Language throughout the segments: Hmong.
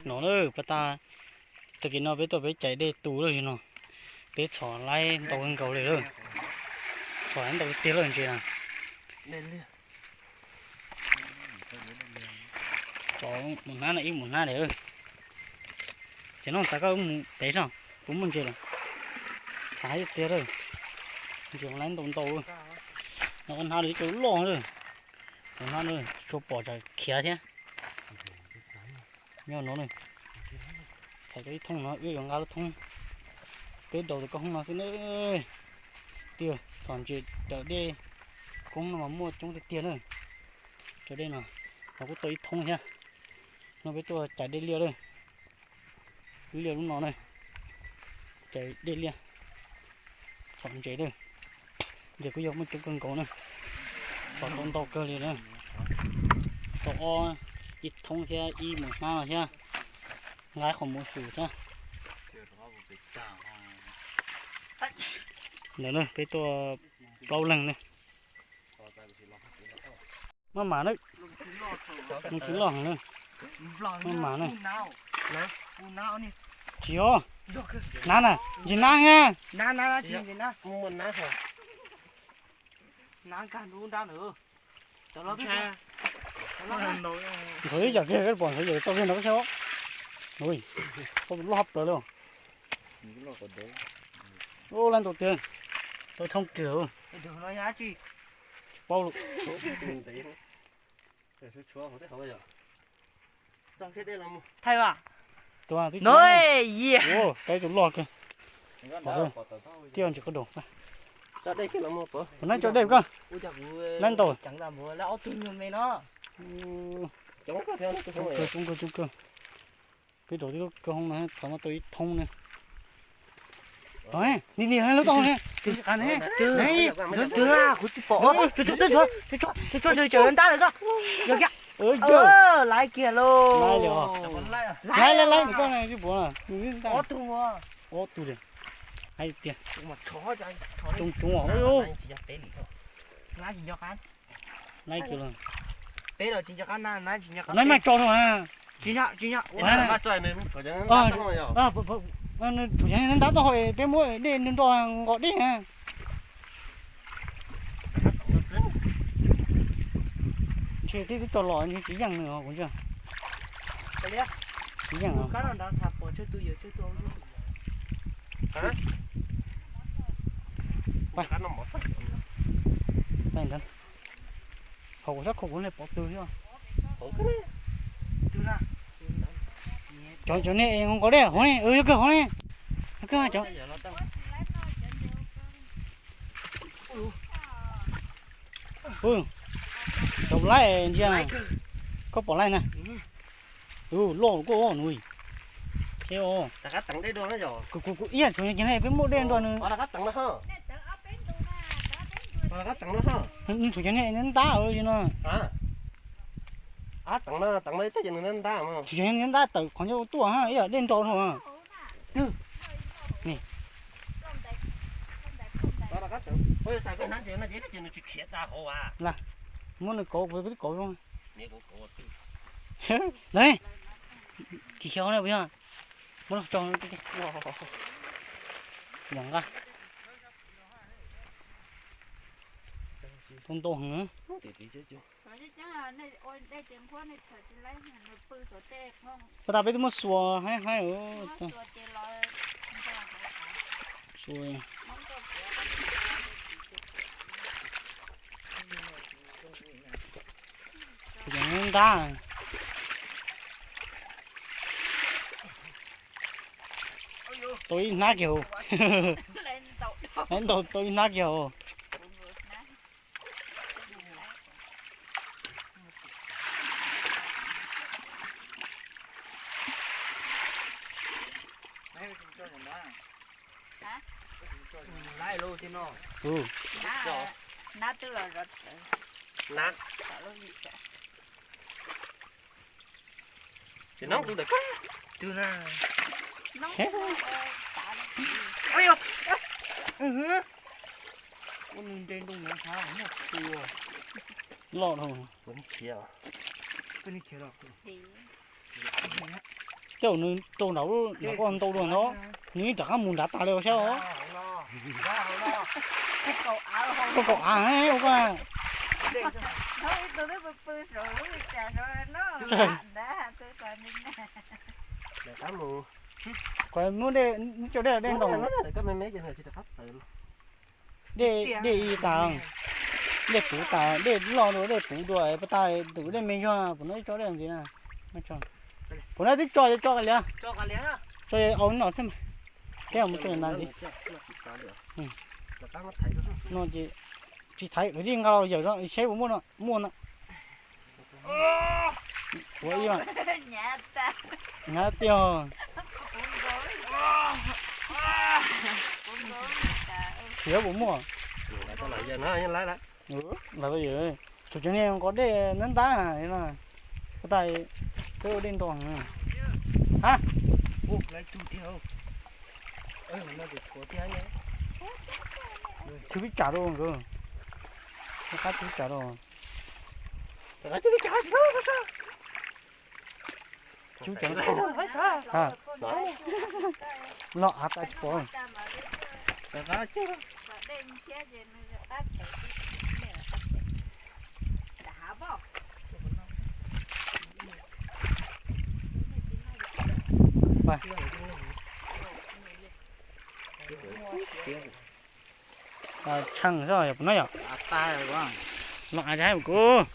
No lawm pas tas, tag kis no peb tuaj peb cais dej tu lawm no, peb txhom laib ntau kawg nkaus li lawm, txhom laib ntau tiag lawm ntses na. Mus hnab no ib mus hnab li, ces no tas koj mus tev no, kuv muaj ntses lawm, txhom laib tiag lawm, ntses laib ntau ntau, no hnab li cov loj lawm, hnab no tsuas pom tsam khiav thiab. Nyob no, txhom cov ib thoob no wb yuav nqa lub thoob, peb daus tus koj hoob no xwb na. Tiag, txhom ntses raws dej koob no mas muaj coob tiag tiag na. Raws dej no, no kuj tau ib thoob thiab. No peb tuaj cais dej liaj lawm, liaj lub no na, cais dej liaj, txhom ntses lawm. Ntses kuj yog muaj coob kawg nkaus na, txhom tau ntau kawg li na, tau ob ib thoob thiab ib mus hnab no thiab, nqa qhov mus xum thiab. Ntawd na peb tuaj plaub leeg na. Maj mam na, lub tswv loj heev na, maj mam na. Tsis yog, nab na, ntsis nab na. Ntxhov ib yam kiag pom ntxhov yawm tau kiag ntawd saib. Ui, tau tus loj hab plaws li. Ub, lab ntau tiag, tau thoob kiag. Tsis paub lawm. Thaij as. Tus, peb tus loj kiag. Tiaj ntsis qhov daus. Tus nab tso dej koj. Lab ntau. Coob kawg, coob kawg, coob kawg. Peb rau tib lub kawg hoob no, thaum no tau ib thoob ne. Ni ni lub tau ne. Kuv tsis pom. Tsuas tsuas tsuas ntab lawm koj. Yog kiag. Laib kiag lauj. Laib laib laib koj ne, tsis pom. Ob tug, ob tug li. Laib tiag. Coob coob os. Laib kiag los. Laib mas tso no. Tsis nyob, tsis nyob. Thaum ntab toj hau peb muab dej nrog nrog nqos dej. Ntshe twb tsis tau los ntshe tsis yeej nws os kuv ntsia. Tsis yeej os. Hauv kuv sab khau kuv li pov tw thiab. Cov cov ne nqos dej hauv ne, yog kawg hauv ne. Yog kawg cov. Cov laib ntsia, koj pom laib na. Loj koj nus. Kuv kuv ib yam tsuas ces peb muab dej nrog nws. Nws tsuas ces ntab no. Tsuas ces ntab tawm qhov ncauj tuaj ib yam dej nrog no. Muab nws kauv kuv twb kauv zoo. Kis xyov ne puas yog, muab los tso. Yog nqa. Tau ntau heev. Pas tas peb twb muab xuas haib haib. Ntab. Tau ib hnab kiag hauv. Ntau tau ib hnab kiag hauv. Loj dhau. Tej zaum nws rau nram lub nram koj ntau dua ntag, nws yeej rov qab mus nrad tas li os saib os. Koj kaum av ua koj. Muab dej, coj dej dej ntau. Dej, dej ib tas, dej puv tas, dej loj dua, dej puv dua, pas tas tus dej me yog puas no ib tso dej ntxiv na. Puas no twb tso, tso qas lias, tso au no thiab mas. Thiab mus tso na ntxiv. No ces tsis thaiv, kuv yeej nqa los yawm saib puas muaj no, muaj no. Ua ib, nyav tiag. Siav puas muaj. Lawv, tsuas cov niag nqos dej ntab ntab na, pas tas peb ua dej ntau. Ha, tshwj pib tsam rau nkawd, rov qab tshwj pib tsam rau. Tshwj pib tsam, los av tas tsis pom. Tsheej xwb yog puas no yom. Los av tsis haib kuv.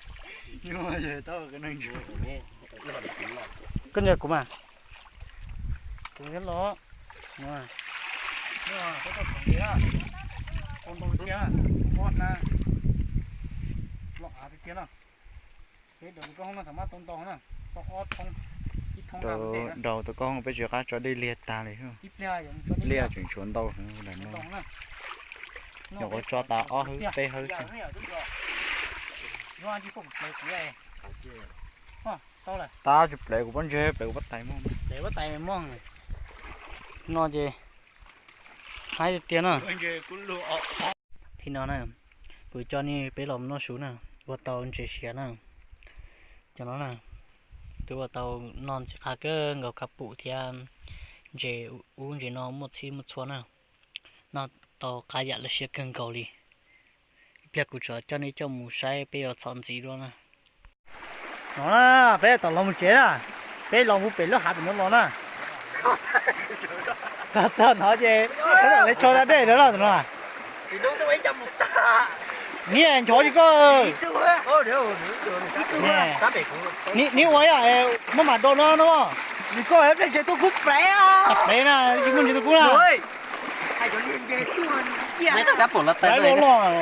Koj nrog kuv mas. Kuv thiab los. Los av tiag tiag na. Peb daus tus koj hoob no xam maj tau ntau na, tau ob thoob, ib thoob nqa mus tej na. Daus tus koj hoob peb tsis qab tso dej liag tag li. Ib pliag yog mus tso dej liag tseem tshuav ntau heev ntawm no. Nyuam qhuav tso tas ob hwb peb hwb xwb. Tab tsis plev kuv pob ntseg, plev kuv pob tais muag. No ces haib tiag tiag na. Thaum no na, kuv coj nej peb los noj su na, ua tau ntses siav na. Cov no na, twb ua tau noj ntxim qab kawg nkaus, kab pum thiab ntses ub ntses no muaj txhij muaj txhua na. Noj tau qab yam lawv siab kawg nkaus li. Ib pliag kuv tsuas coj nej coj mus saib peb yuav txhom ntxiv dua na. No na, peb tau los mus tsev na, peb los mus pem lub hav pem no los na. Txog no ces peb los tso da dej lawm los no. Niag nchov li koj. Neb ua ib yam, muab mam do no no. Nws koj hle ntses tuaj kub plev, plev na, tsis muaj ntses tuaj kub na. Loj loj.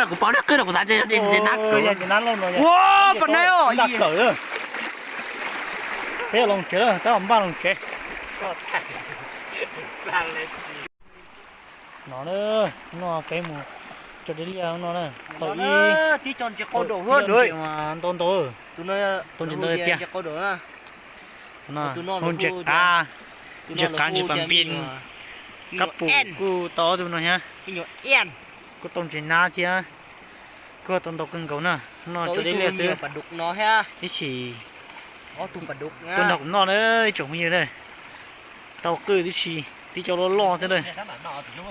Kuv paub neb qwj no kuv xav ntses nab kawg. Ua, pas neb os. Nta kawg. Peb los tsev lawm, tab npaj los tsev. No na, no peb mus tso dej liaj no na. Tau ib tib co ntses qau daum ntau ntau. Tau ntses ntau tiag. Ntses qab, ntses qab ntses pas npis. Kab pum kuj tau ob tug no thiab. Kuj tau ntses nab thiab. Kuj tau ntau kawg nkaus na. No tso dej liaj xwb. Ib sim tuaj nrog kuv noj na ib tsoom phooj ywg na. Tau qwj tib si, tib co loj loj xwb na.